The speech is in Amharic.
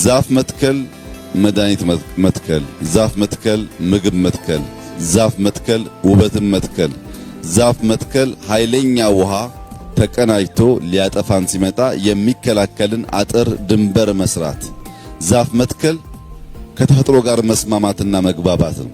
ዛፍ መትከል መድኃኒት መትከል፣ ዛፍ መትከል ምግብ መትከል፣ ዛፍ መትከል ውበትን መትከል፣ ዛፍ መትከል ኃይለኛ ውሃ ተቀናጅቶ ሊያጠፋን ሲመጣ የሚከላከልን አጥር ድንበር መስራት፣ ዛፍ መትከል ከተፈጥሮ ጋር መስማማትና መግባባት ነው።